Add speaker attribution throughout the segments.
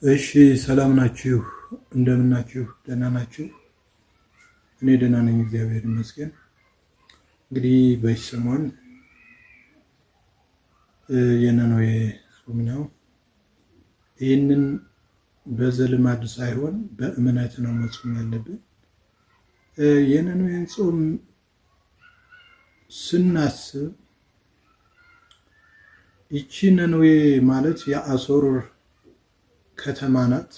Speaker 1: እሺ ሰላም ናችሁ? እንደምን ናችሁ? ደህና ናችሁ? እኔ ደህና ነኝ፣ እግዚአብሔር ይመስገን። እንግዲህ በዚህ ሰሞን የነነዌ ጾም ነው። ይህንን በዘልማድ ሳይሆን በእምነት ነው መጾም ያለብን። የነነዌን ጾም ስናስብ ይቺ ነነዌ ማለት የአሦር ከተማ ናት።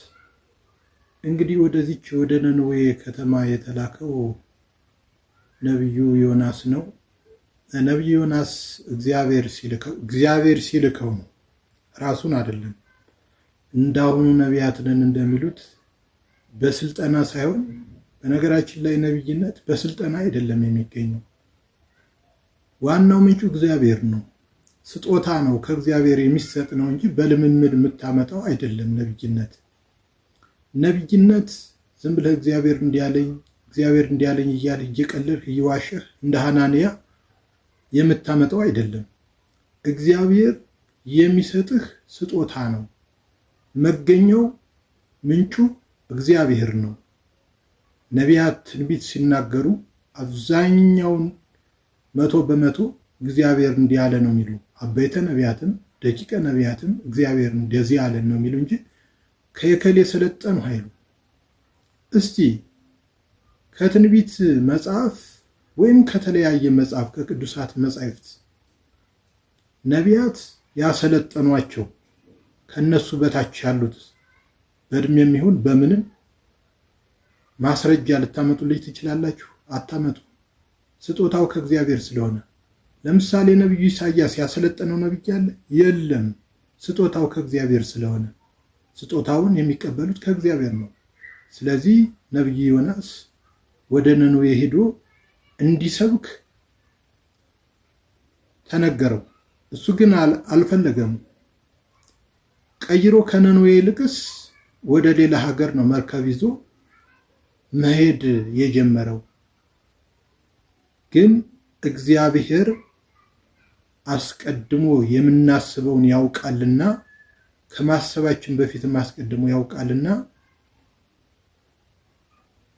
Speaker 1: እንግዲህ ወደዚች ወደ ነነዌ ከተማ የተላከው ነቢዩ ዮናስ ነው። ነቢዩ ዮናስ እግዚአብሔር ሲልከው ነው፣ ራሱን አይደለም። እንዳሁኑ ነቢያት ነን እንደሚሉት በስልጠና ሳይሆን፣ በነገራችን ላይ ነቢይነት በስልጠና አይደለም የሚገኘው። ዋናው ምንጩ እግዚአብሔር ነው። ስጦታ ነው፣ ከእግዚአብሔር የሚሰጥ ነው እንጂ በልምምድ የምታመጣው አይደለም። ነቢይነት ዝም ብለህ እግዚአብሔር እንዲያለኝ፣ እግዚአብሔር እንዲያለኝ እያልህ፣ እየቀለድህ፣ እየዋሸህ እንደ ሐናንያ የምታመጣው አይደለም። እግዚአብሔር የሚሰጥህ ስጦታ ነው። መገኛው ምንጩ እግዚአብሔር ነው። ነቢያት ትንቢት ሲናገሩ አብዛኛውን 100% እግዚአብሔር እንዲህ አለ ነው የሚሉ። አበይተ ነቢያትም ደቂቀ ነቢያትም እግዚአብሔር እንደዚህ አለን ነው የሚሉ እንጂ ከየከሌ ሰለጠኑ አይሉ። እስቲ ከትንቢት መጽሐፍ ወይም ከተለያየ መጽሐፍ፣ ከቅዱሳት መጻሕፍት ነቢያት ያሰለጠኗቸው ከነሱ በታች ያሉት በእድሜም ይሁን በምንም ማስረጃ ልታመጡልኝ ትችላላችሁ? አታመጡ። ስጦታው ከእግዚአብሔር ስለሆነ። ለምሳሌ ነቢዩ ኢሳያስ ያሰለጠነው ነቢይ አለ? የለም። ስጦታው ከእግዚአብሔር ስለሆነ ስጦታውን የሚቀበሉት ከእግዚአብሔር ነው። ስለዚህ ነቢዩ ዮናስ ወደ ነነዌ ሄዶ እንዲሰብክ ተነገረው። እሱ ግን አልፈለገም። ቀይሮ ከነነዌ ይልቅስ ወደ ሌላ ሀገር ነው መርከብ ይዞ መሄድ የጀመረው። ግን እግዚአብሔር አስቀድሞ የምናስበውን ያውቃልና፣ ከማሰባችን በፊትም አስቀድሞ ያውቃልና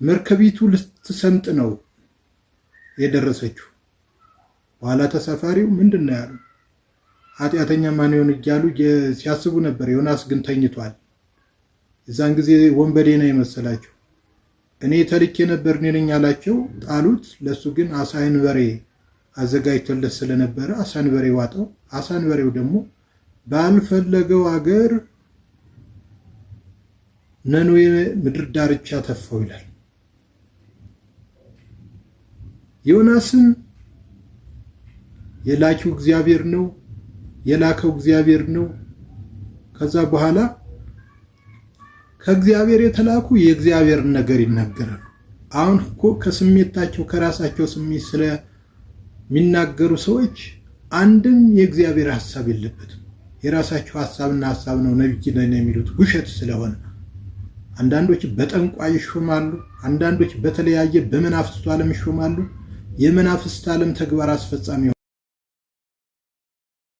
Speaker 1: መርከቢቱ ልትሰምጥ ነው የደረሰችው። በኋላ ተሳፋሪው ምንድን ነው ያሉ፣ ኃጢአተኛ ማን ይሆን እያሉ ሲያስቡ ነበር። ዮናስ ግን ተኝቷል። የዛን ጊዜ ወንበዴ ነው የመሰላቸው። እኔ ተልኬ ነበር፣ እኔ ነኝ አላቸው፣ ጣሉት። ለእሱ ግን አሳ አንበሬ አዘጋጅቶለት ስለነበረ አሳ አንበሬ ዋጠው። አሳ አንበሬው ደግሞ ባልፈለገው አገር ነነዌ ምድር ዳርቻ ተፋው ይላል። ዮናስም የላኪው እግዚአብሔር ነው፣ የላከው እግዚአብሔር ነው። ከዛ በኋላ ከእግዚአብሔር የተላኩ የእግዚአብሔርን ነገር ይናገራሉ። አሁን እኮ ከስሜታቸው፣ ከራሳቸው ስሜት ስለሚናገሩ ሰዎች አንድም የእግዚአብሔር ሀሳብ የለበትም። የራሳቸው ሀሳብና ሀሳብ ነው ነቢይ ነን የሚሉት፣ ውሸት ስለሆነ። አንዳንዶች በጠንቋይ ይሾማሉ፣ አንዳንዶች በተለያየ በመናፍስቱ ዓለም ይሾማሉ። የመናፍስት ዓለም ተግባር አስፈጻሚ